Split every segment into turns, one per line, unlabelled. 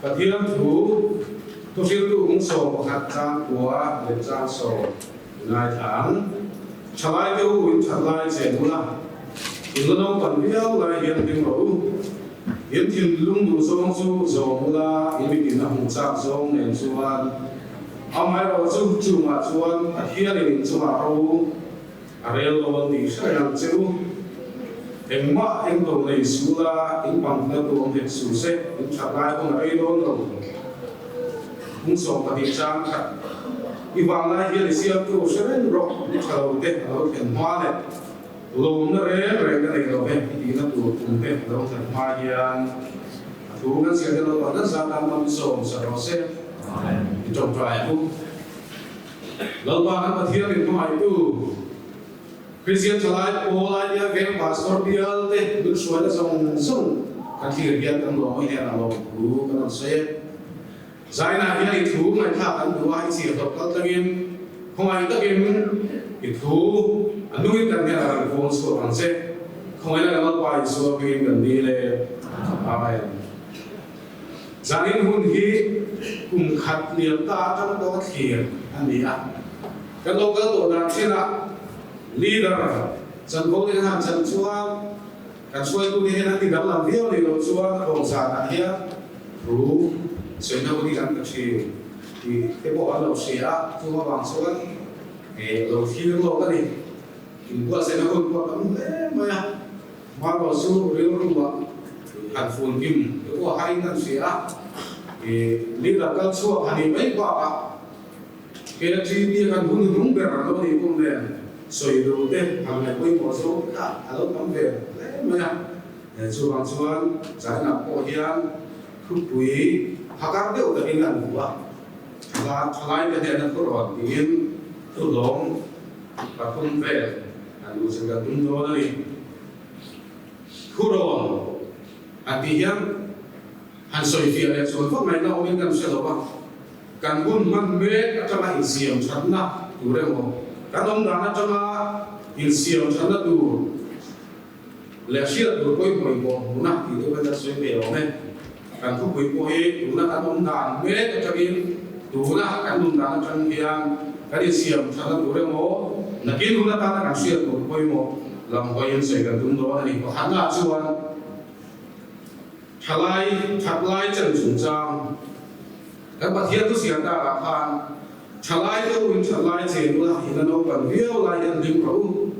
Pathian thu thuhriltu kung 11 chang kua leh chang 10 ngaithla ang. Thalai te u in that lai chen ula, in la naupan viau lai hian hlim rawh u. In thinlung duh zawng chu zawm ula, in mitin a hmuh chak zawng nen chuan amaherawh chu chungah chuan Pathianin in chungah ro A rel lo an tih hre reng ang che u. Engmah engto nei su la, in pangna tu awm hek su se, in that lai hun a rei dawn lo. Kung 12 chang khat i vang lai hian i siamtu hre reng rawh, ni tha lo te a lo thlen hma leh lawmna reng reng ka nei lo ve i tihna tur kum te a lo thlen hma hian a thu kan siam te lo pan nasa tan man sawm sa rawh se. I tawngtai ang u. Lalpa kan Pathian in hmangaihtu Kristian thalai pawl aia veng pastor bial te min hruaina zawng zawng kan thlir hian kan lawm mai hian a lawm thu kan rawn sawi e. Zainah hian i thu ngaihthlak kan duh a, i chhiahhlawh kal tlangin khawngaih takin i thu a nungin kan hnenah rawn puang chhuak ang che. Khawngaihna kan Lalpa Isua hmingin kan dil e. Amen. Zanin hun hi kum khat liam ta atang pawh a thlir a ni a. Kan lo kal tawh dan thinah leader chanvo te khan chan chuan kan hruaitute hian an ti danglam viau ni lo chuan a dawng zanah hian thu sawina hun hi kan pe thin tih te pawh an lo hria a, chung avang chuan lo thlir lawk a ni. Inbuatsaihna hun pawh a tam hle mai a. Hmanraw chu rilru-ah han fun kim te pawh harin kan hria a, i leader kal chhuak han nih mai bakah KGB a kan hun hnung ber an lo nih pawh nen sawi duh te han ngaih pawimawh zawng te kha a lo tam ve hle mai a. Chuvang chuan China pawh hian thupui phakar deuh takin an hmu a, thalai te hnena thurawn tiin thulawm pathum vel an duh zir kan tum dawn a ni. Thurawn an tih hian han sawifiah leh chuan vak ngaihna awmin kan hre lo va, kan hun hman mek atanga insiam thatna tur emaw, kan awm dan atanga insiam thatna tur leh hriat tur pawimawh inpawh hmuhna tih te pawhin kan sawi ve awm e. Kan thupui pawh hi tuna kan awm dan mek atangin tuna kan nun dan atang hian kan insiam thatna tur emaw, nakin hun atana kan hriat tur pawimawh lam hawiin sawi kan tum dawn a ni. Pakhatnaah chuan thalai thatlai chen chungchang kan Pathian thusiam takah khan thalai te u in thatlai chen ula in a naupan viau lai hian hlim rawh u.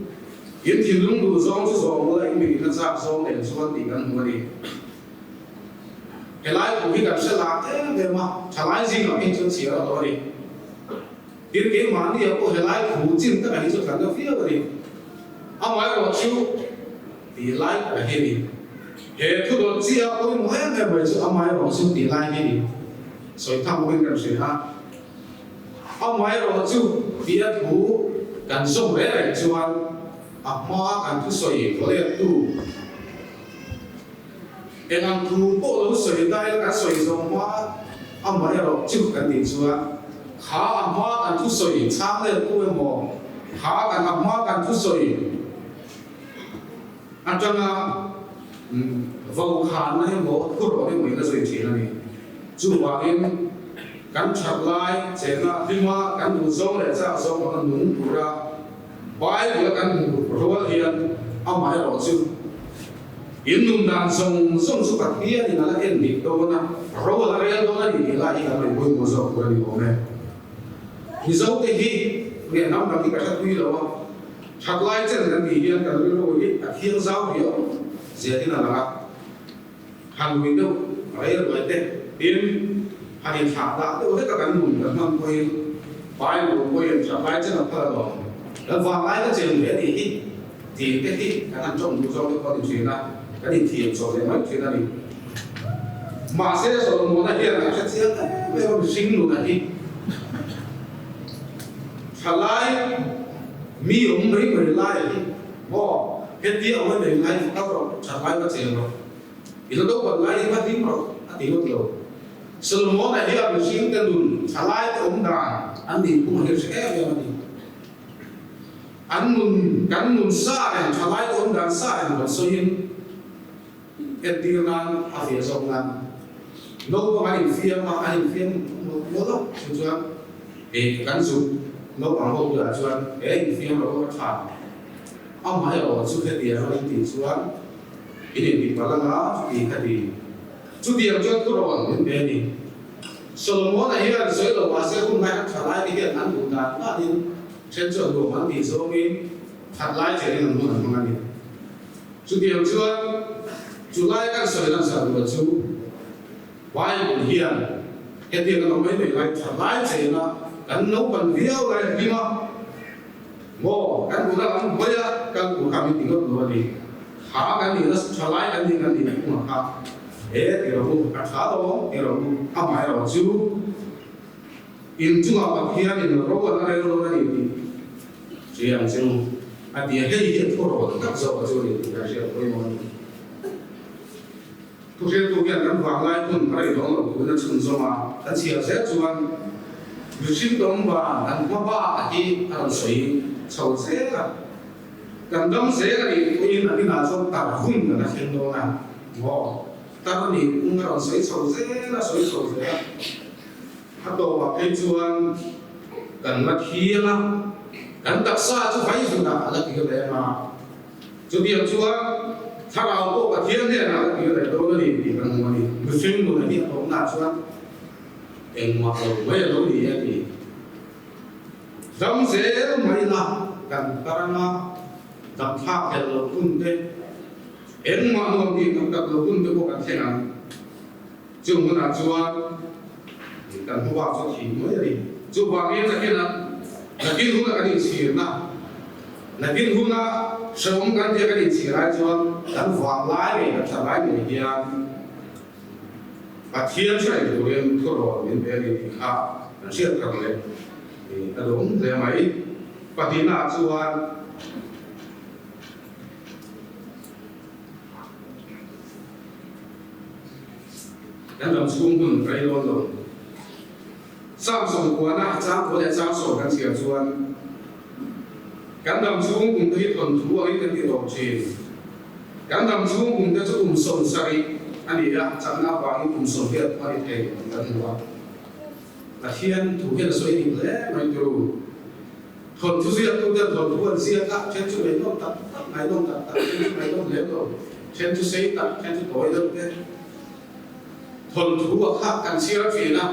In thinlung duh zawng chu zawm ula in mirin a chak zawng nen chuan tih kan hmu a ni. Helai kum hi kan hre lar em em a, thalai zingah phei chuan chhiar a hlawh a ni. Tin, keimahni ah pawh helai thu chin takah hi chu tlan na viau a ni. Amaherawh chu tih lai tak hi a ni. He thu dawt chi a pawimawh em em mai chu amaherawh chu tih lai hi a ni. Sawi tham pawhin kan hria a. Amaherawh chu tih a thu kan zawm reng reng chuan a hmaa kan thusawi vawlettu, Eng ang thu pawh lo sawi ta ila kan sawi zawng hma amah erawh chu kan tih chuan kha a hma kan thusawi chhang let tu emaw kha kan a hma kan thusawi atanga vokhanna emaw thurawh emaw in a zui thin a ni. Chuvangin kan that lai chenna hlima kan duh zawng leh chak zawng anga nung tura Bible a kan hmuh rual hian amah erawh chu in nun dan zawng zawng chu Pathianin a la en dik dawn a, ro a la rel dawn a ni tih lai hi kan rawn pawimawh zawk tur a ni awm e. Mizote hi nge hnam dang hi ka hre tui lo a, that lai chen kan tih hian kan rilru hi a thiang zau riau zelin a lang a, han ui deuh rei ruai te tin han inthlah dah deuh hlek a kan nun kan hman pawhin Bible pawhin that lai chen a phal a lawm. Kan vanglai ka chen ve a nih hi tih te hi kan han tawng duh zawk te pawh a ni thin a, kan inthiam chawh leh mai thin a ni. Mahse Solomona hian a hre chiang em em a mihring nuna hi thalai mi awm mai mai lai hi maw hetia awm a nei lai kal rawh thalai va chen rawh i la do ban lai hi va hlim rawh a ti ngawt lo. Solomona hian mihringte nun thalaite awm dan an nih phung a hre em em a ni. An nun, kan nun sa reng, thalaite awm dan sa reng rawn sawiin entir nan a fiah zawk nan. Naupang an infiam a, an infiam mawlh mawlh a, chu chuan eh kan zuk naupang ho bulah chuan he infiam ro a tha. Amaherawh chu hetiang a intih chuan in intih palh anga chuti kha ti. Chutiang chuan thurawn min pe a ni. Solomon-a hian sawi lo mahse hun lai a tha lai te hian an duh dan danin then chuan nuam an tih zawngin that lai chenin an hun an hmang a ni. Chutiang chuan chu lai kan sawi lan zan rual chu Bible hian hetiang an awm mai mai lai that lai chena kan naupan viau lai a hlim a, maw kan duhna lam hawi a kal tur kha min ti ngawt lo a ni. Tha kan nihna tha lai kan nih kan nihna kungah kha he ti rawh u, a tha lo ti rawh u, amaherawh chu inchungah Pathianin ro an la rel dawn a ni tih hria ang che u a ti a, hei hi a thurawn tak zawk a chu a ni tih kan hriat pawimawh a ni. Thuhriltu hian kan vanglai hun a rei dawn lo turin a chhunzawm a, kan chhiar zel chuan mihring tawng van kan hma bak hi a rawn sawi chho zel a. Kan dam zel a nih pawhin a inah chuan tar hun kan la thleng dawn a, maw? Tar nih phung a rawn sawi chho zel a, sawi chho zel a. A tawpah phei chuan kan la thiang a, kan taksa chu vai zunah a la kir leh ang a. Chutiang chuan thlarau pawh Pathian hnenah a la kir leh dawn a ni tih kan hmu a ni. Mihring nuna hi a tawpnaah chuan engmah lo mai a lo ni a ti. Dam zel mai la kan taranga dam thlak hlelh loh hun te, engmah nuam tih tak tak loh hun te pawh kan thleng ang. Chung hunah chuan kan hmu bak chu thih mai a ni. Chuvangin nakin a nakin huna kan inchhirna, nakin huna hrehawm kan tia kan inchhir ai chuan kan vang lai ngei kan tha lai ngei hian Pathian hriat turin thurawn min pe a ni tih kha kan hriat thar leh a duhawm hle mai. Pahnihnaah chuan kan ram chhung hun rei dawn lo. Samson kuana changkua leh changsawm kan chhiar chuan kan ram chhung kum te hi thawnthu angin kan ti tawp thin. Kan dam chhung kum te chu kum 70 a ni a, chakna avangin kum 80 a ni thei tih kan hmu a. Pathian thu hian a sawi dik hle mai turu. Thawnthu ziaktu ten thawnthu an ziak a, then chu ngaihnawm tak tak, ngaihnawm tak tak, then chu ngaihnawm lem lo, then chu sei tak, then chu tawi deuh te. Thawnthu a kha kan chhiar thin a,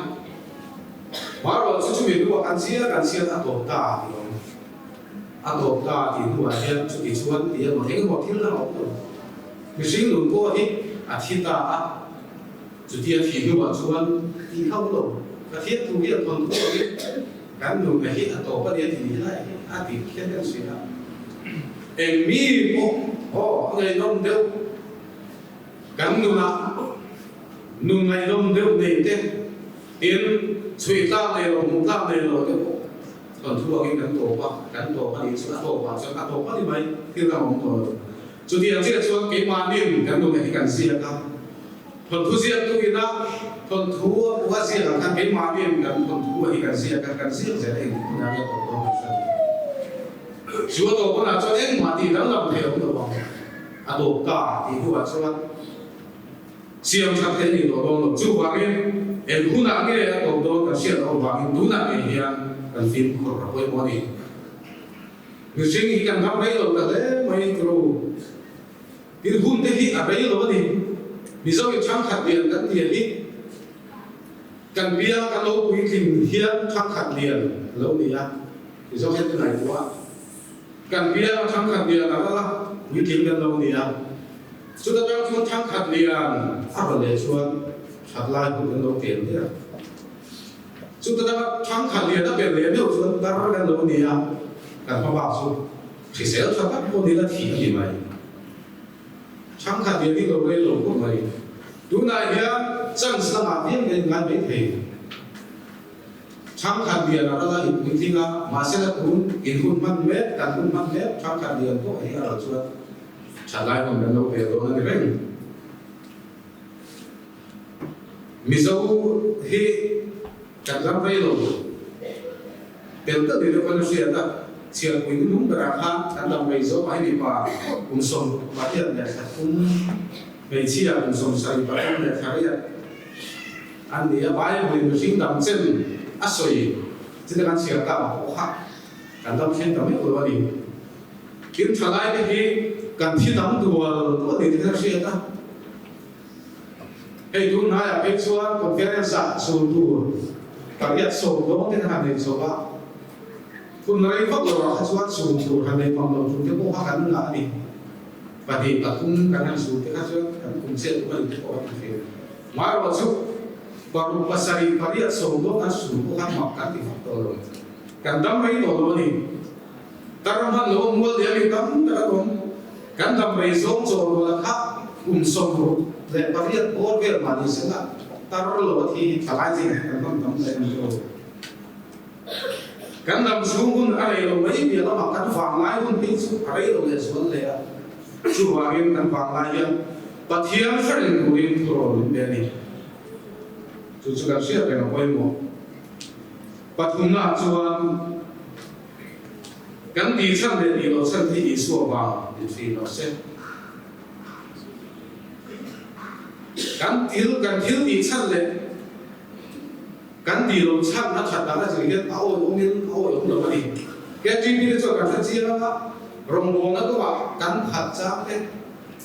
marawh chu chumi hnuah kan chhiar kan chhiar a tawp ta tih awm. A tawp ta tih hnuah hian chuti chuan ti emaw eng emaw thil dang a awm lo. Mihring nun pawh hi a thi ta a, chuti a thih hnuah chuan tih hauh lo. Pathian thu hian thawnthu angin kan nunna hi a tawp a ni a ti ni lai hi a tih khian kan hria a. Eng mi pawh aw a ngaihnawm deuh kan nunah nun ngaihnawm deuh nei te, tin chhui tlak nei lo hmuh tlak nei lo te pawh Thawnthu angin kan tawp a, kan tawp a nih chuan a tawpah chuan a tawp a ni mai, thil dang a awm tawh lo. Chutiang chiah chuan keimahnin kan nunah hi kan ziak a, thawnthu ziaktu ina thawnthu a pawh a ziak ang khan keimahnin kan thawnthu hi kan ziak a, kan ziak zel a engtik hunah nge a tawp dawn kan hre lo. Chu a tawp hunah chuan engmah tih danglam thei a awm lo ang, a tawp ta tih hnuah chuan. Siam that theih a ni tawh dawn lo. Chuvangin eng hunah nge a tawp dawn kan hriat loh avangin tunah ngei hian kan fimkhur a pawimawh a ni. Mihring hi kan ram rei lo ta hle mai turu. Tin hun te hi a rei lo a ni. Mizo in thangkhat lian kan ti a hi kan bial kan lo puitling hian thangkhat lian a lo ni a. Mizo hian ka ngaihtuah a. Kan bial a thangkhat lian a ral a, puitling kan lo ni a. Chuta tang chuan thangkhat lian a rawn leh chuan that lai hun kan lo tel der. Chuta tanga thangkhat lian a pel leh meuh chuan tar kan lo ni a, kan hma bak chu hrisel tha tak pawh nila thih a ni mai. Thangkhat lian hi lo rei lo khawp mai. Tunah hian chance lamah viau hian ngai mai thei. Thangkhat lian a ral a in puitling a, mahse la tun in hun hman mek, kan hun hman mek thangkhat lian pawh hi a ral chuan that lai hun kan lo ve dawn a ni reng. Mizo hi kan ram rei lo tel deuh ni deuh khan a hriat a, chhiarpui ni nung berah khan kan ram rei zawk a, hei mipa kum 18 leh 30, hmeichhia kum 73 leh 38. An ni a, Bible-in mihring dam chen a sawi chin a kan chhiar tak ang pawh kha kan dam thleng ta meuh lo a ni. Tin, thalaite hi kan thi dam dual dual ni te kha hriat a. Hei tun hnaiah phei chuan conference-ah chhun tur pariat sawm dawn te kha han nei chawp a, hun rei vak loah kha chuan chhun tur han nei pang lo tur te pawh kha kan ngah a ni. Pahnih pathum kan han chhun te kha chuan kan kum chiat tum a ni te pawh a ti thei. Marawh chu paruk pasarih pariat sawm dawn kan chhun pawh khan mak kan ti fak tawh lo. Kan dam rei tawh lo a ni. Tar hman lo a mual leh a mi tam tak an awm. Kan dam rei zawng chaw rual a kha kum 68 bawr vel mah ni sela tar lo a thi hi thalai zing hi kan rawn dam leh ang chu. Kan dam chhung hun a rei lo mai piah lamah kan vanglai hun phei chu a rei lo leh zual hle a. Chuvangin kan vanglai hian Pathian hre reng turin thurawn min pe a ni. Chu chu kan hriat reng a pawimawh. Pathumnaah chuan. Kan tih chhan leh tih loh chhan hi Isua vang ti thin rawh se. Kan thil kan thil tih chhan leh kan tih loh chhan a that dan a zir hian a awi awmin a awi awm lo a ni. KTP te chuan kan hre chiang a, rawngbawlna kawngah kan phat chang te,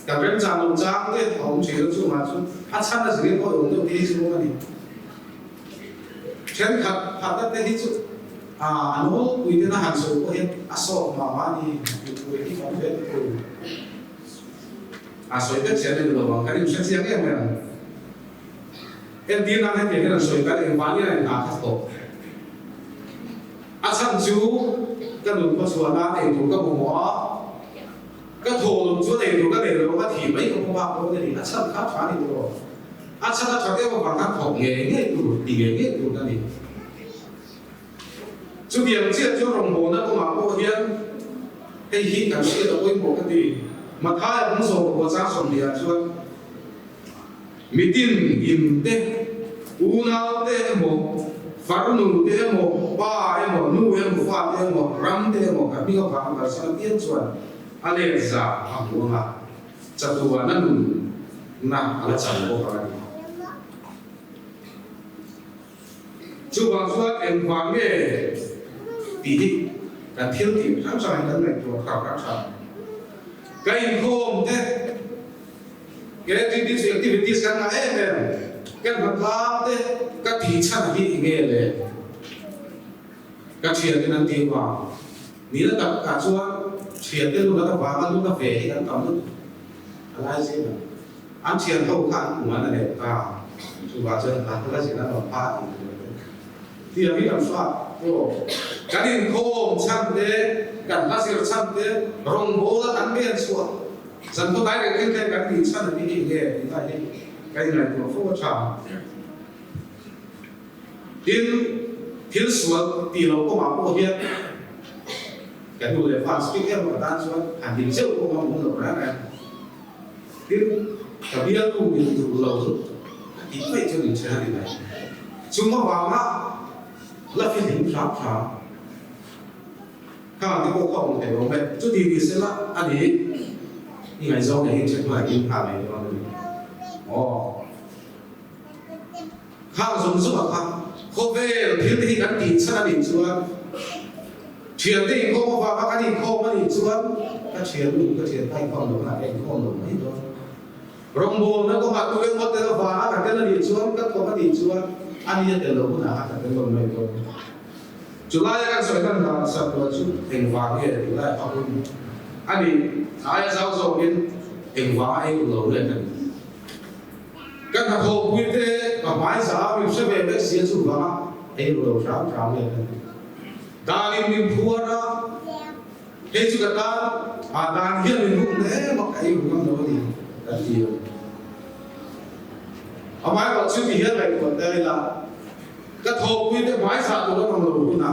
kan remchang loh chang te a awm thin a, chungah chu a chhan a zirin awi awm deuh te hi chu a ni. Thenkhat phatna te hi chu a nawlpui tena han sawi pawh hian a sawt mah mah a ni tih tur hi kan hre tur a sawi vek chian a ni lo ang, kan inhre chiang em em. Entir nan hetiang hian an sawi kal engvang nge a inhah kha thawk. A chhan chu ka nun khawchhuah nan eitur ka mamawh a, ka thawh loh chuan eitur ka nei lo a, ka thih mai ka hmu bak dawn a ni. A chhan kha tha a ni tawh. A chhan a that em avang khan thawk ngei ngei tur, ti ngei ngei tur ka ni. Chutiang chiah chu rawngbawlna kawngah pawh hian hei hi kan hriat a pawimawh ka ti. Mathaia hmung zawh pakua chang 20 ah chuan mitin in te, unau te emaw, farnu te emaw, pa emaw, nu emaw, fa te emaw, ram te emaw ka hming avang kalsan apiang chuan a let zah a hmu ang a. Chatuana nun na a la chan bawk ang a ni. Chuvang chuan engvang nge tih hi kan thil tih hrang hrang hi kan ngaihtuah khar khar tha. Ka inkhawm te, creativity activities kan ngah em em, kan hmatlang te ka tih chhan hi enge le? Ka thianin an tih vang. Ni la tak ah chuan thiante lu la vang a lu la ve hi an tam lutuk a lai zing a, an thian ho kha an kum an a leh ta, chuvah chuan hla la zin an rawn pha tih tur te tiang hi kan hrat aw. Kan inkhawm chhan te, kan hla zir chhan te, rawngbawla kan pen chhuah zan pawh direct thil khan kan tih chhan hi eng nge tih lai hi ka inngaihtuah fo a tha. Tin, thil sual tih loh kawngah pawh hian ka nu leh pa speak em ka tan chuan han hlim zeuh pawh ngam awm lo reng reng. Tin, ka bialtu min duh lo a tih mai chu min ṭhen a ni mai. Chung avanga la fihlim hram hram khang te pawh kha awm thei awm e. Chuti ni sela a ni i ngaihzawng nei hi ṭhen hnuai ding nghal mai dawn a ni. Aw. Khang zawng zawngah kha khawvel thil te hi kan tih chhan a nih chuan thiante inkhawm avanga kan inkhawm a nih chuan ka thiannu ka thianpa inkhawm lo hunah ka inkhawm lo mai dawn. Rawngbawlna kawngah tu emaw tel avanga ka tel a nih chuan ka thawk a nih chuan a ni a tel lo hunah kha ka tel lo mai dawn. Chulaia kan sawi dan dan sakrual chu engvang nge tih lai a hun a nih aia zau zawkin engvanga ei lo nge ka nih. Ka hnathawhpui te ka hmai za a min hre ve vek si a chuvang a ei ru lo hram hram nge ka ti. Dan in min phuar a, hei chu ka tan ah dan hian min hung hle mak ka ei ru ngam lo a ni ka ti a. Amaherawh chu ti hian ngaihtuah tel ila ka thawhpui te hmai zah tur a rawn lo hun a,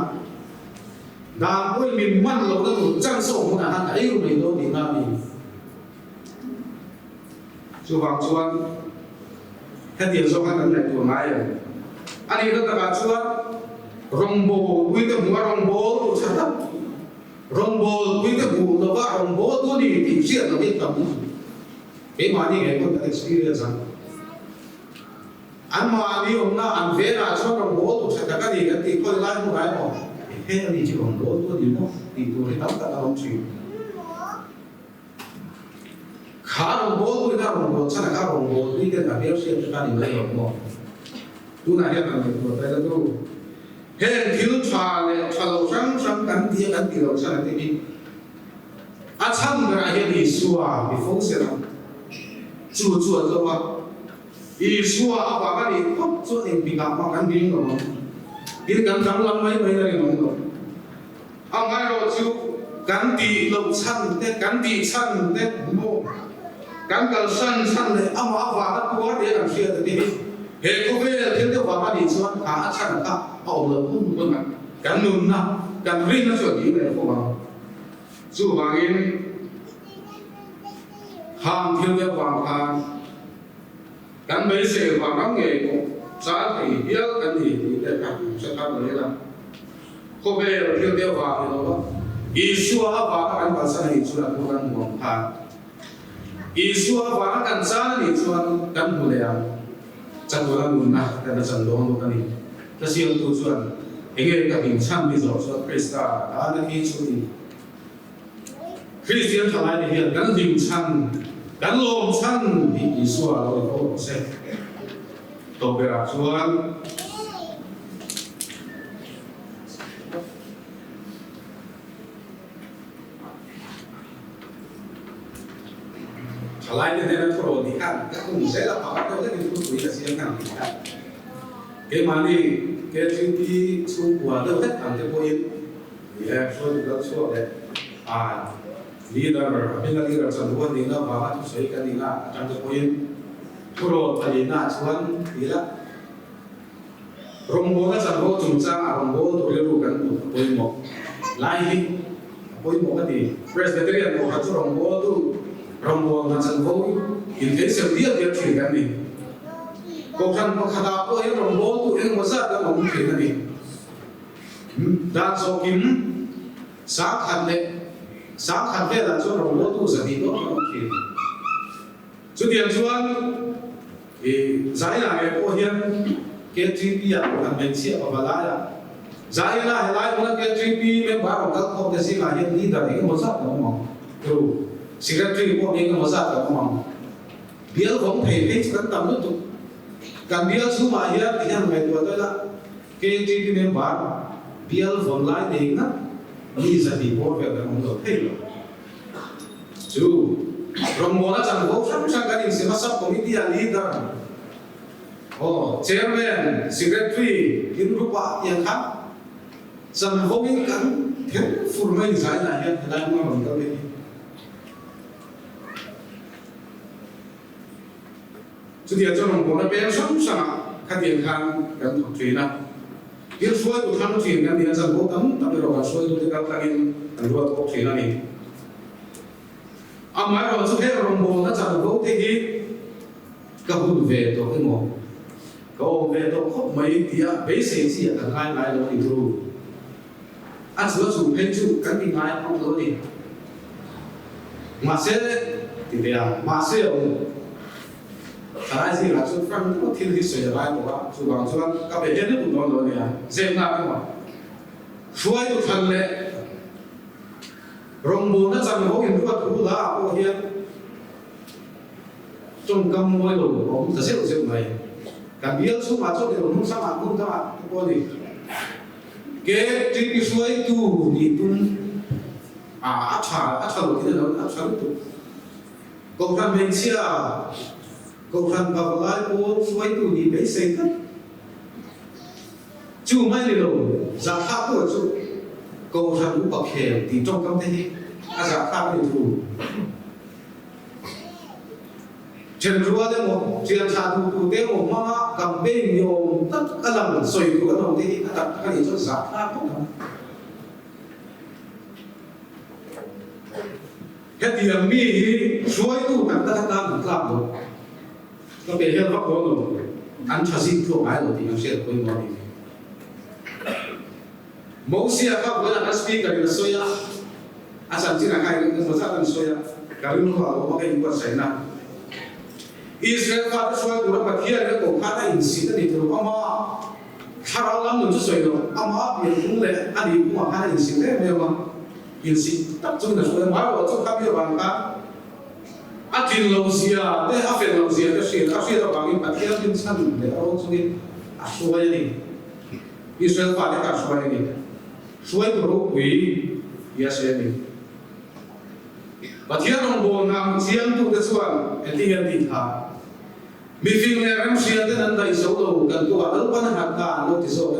dan pawhin min man lohna tur chance a awm hunah khan ka ei ru mai dawn tihna a ni. Chuvang chuan hetiang zawk khan kan ngaihtuah ngai em? A nihna takah chuan rawngbâwl puite hmuh a rawngbâwl tu tha tak, rawngbâwl puite hmuh lova rawngbâwl tu ni tih hriat lohin tam keimahni ngei pawn kan experience ang. Anmahni awmna an vengah chuan rawngbawltu tha tak a ni kan tih khawi lai hmunah emaw heng a ni chu rawngbawltu a ni maw tih tur hi tam tak a awm thin. Kha rawngbawltu in a rawngbâwl chhan a kha rawngbâwl tui ten a hmelhriat te kha ni mai lo maw? Tunah hian kan ngaihtuah ta ila tu. Heng thil tha leh tha lo hrang hrang kan ti a kan ti lo chhan a ti hi a chhan berah hian Isua mi fo se ang. Chu chu an lo a, Isua avang a nih phawt chuan engtikah mah kan ding lo ang. Tin kan danglam mai mai a rinawm lo. Amaherawhchu kan tih loh chhan te, kan tih chhan te maw, kan kalsan chhan leh amah avanga tuar te kan hriat a ti hi he khawvel thil te vang a nih chuan kha a chhan kha a awm loh hun hunah kan nunna, kan rinna chu a ding leh fo ang. Chuvangin khang thil te avang khan kan beisei vang ram ngei pawh chal thei hial kan ni tih te kha hre thar mai ila. Khawvel thil deuh vang ni lo va, Isua avanga kan kalsan a nih chuan a thu kan hmu ang khan. Isua avanga kan chan a nih chuan kan hmu leh ang. Chatuana nunna kan la chan dawn bawk a ni. Ka siamtu chuan enge ka hlim chhan mi zawh chuan Krista a tan a thi chu ni. Kristian thalai te hian kan hlim chhan, kan lawm chhan tih Isua lo ni fo rawh se. Tawpberah chuan Thalai te hnena thu rawh tih khan ka tum zel a, pakhat deuh hlekin thu tui ka siam khan tih khan keimahni KTP chhungkua deuh hlek ang te pawhin Ni e, hruaitu kal chhuak leh a leader, a hminga leader chanvo a nihna avanga thusawi kan nihna atang te pawhin thurawn palina ah chuan ti ila, rawngbawlna chanvo chungchangah rawngbawltu rilru kan put a pawimawh lai hi a pawimawh ka ti. Presbyterian pawh kha chu rawngbawltu rawngbawlna chanvo intheisel dial dial thin kan ni. Kohhran pakhatah pawh hian rawngbawltu engemaw zat kan awm thin a ni. Dan zawkin 10,000 leh 10,000 velah chuan rawngbawltu 200 dawn kan awm thin. Chutiang chuan i Zaina ngei pawh hian KTP ah kan hmeichhia pa laiah Zaina helai hmuna KTP member rawn kal khawm te zingah hian leader eng emaw zat kan awm ang, tu secretary pawh eng emaw zat kan awm ang. Bial vawng phei phei chu kan tam lutuk. Kan bial chhungah hian ti hian ngaihtuah daih la. KTP member bial vawn lai nei ngat mi 200 bawr vel kan awm lo thei lo. Chu rawngbawlna chanvo hrang hrang kan insem a sub committee ah leader, aw chairman, secretary in group ah tiang khan chanvo in kan then fur mai zai lah hian helai hmun a rawn kal ve hi. Chutiang chuan rawngbawlna peng hrang hrangah khatiang khan kan thawk thin a. Thil hruaitu thlang thin kan nih a chanvo tam tak erawh kan hruaitute kal tlangin kan ruat bawk thin a ni. Amaherawh chu heng rawngbawlna chanvo te hi ka hun ve tawh emaw, ka awm ve tawh khawp mai tia beisei chi a kan ngai ngai lo a ni thung. A chu a chung phei chu kan ti ngai a hmang lo a ni. Mahse, ti ve a, mahse a awm. Thalai zingah chuan frank deuha thil hi sawi a ngai tawh a, chuvang chuan ka be hian lutuk dawn lo a nia. Zep nak emaw, hruaitu thlan leh rawngbawlna chanvo inruat thu hla ah pawh hian tawngkam mawi lo a awm ta zeuh zeuh mai. Kan bial chhungah chuan ilo hnung sangah hmun dangah te pawh a ni. Ke ṭipi hruaitu nih tum a a ṭha a ṭha lo thin a lo a ṭha lutuk. Kohhran hmeichhia, Kohhran pavalai pawl hruaitu nih beisei tlat. Chu mai ni lo, zahthlak pawh chu Kohhran upa khel tih ṭawngkam te hi a zahthlak a ni thu. Ṭhenrual emaw, ṭianṭha duhtu te emaw hmanga campaign ni awm tak a lang sawi tur an awm te hi a tak tak a nih chuan zahthlak ngawt ang. Hetiang mi hi hruaitu tak tak atan an tlak lo. Ka pe hian vak dawn lo, an ṭha zing tluak ngai lo tih kan hriat pawimawh a ni. Mosia kha vawiin a speaker in a sawi a, a chanchin a kha in engemaw zat an sawi a, ka rilru a lo awm a ka inbuatsaihna. Israel fate hruai tura Pathian in a koh khan a insit a ni tur ama thlarau lam nun chu sawi lo, ama pianphung leh a nihphungah khan a insit em em a, insit tak chungin a hruai a, Bible chu khami avang khan a tlin loh zia te a fel loh zia te hriat a hriat avangin Pathian rinchhan leh a rawn chungin a hruai a ni. Israel fate kha a hruai a ni. Hruaitu ropui tia sawi a ni. Pathian rawngbawlna ang chiangtute chuan engtin nge an tih tha? Mifing leh remhriaten an daih zo lo kan tuah Lalpan a nghat ta an lo ti zawk a ni.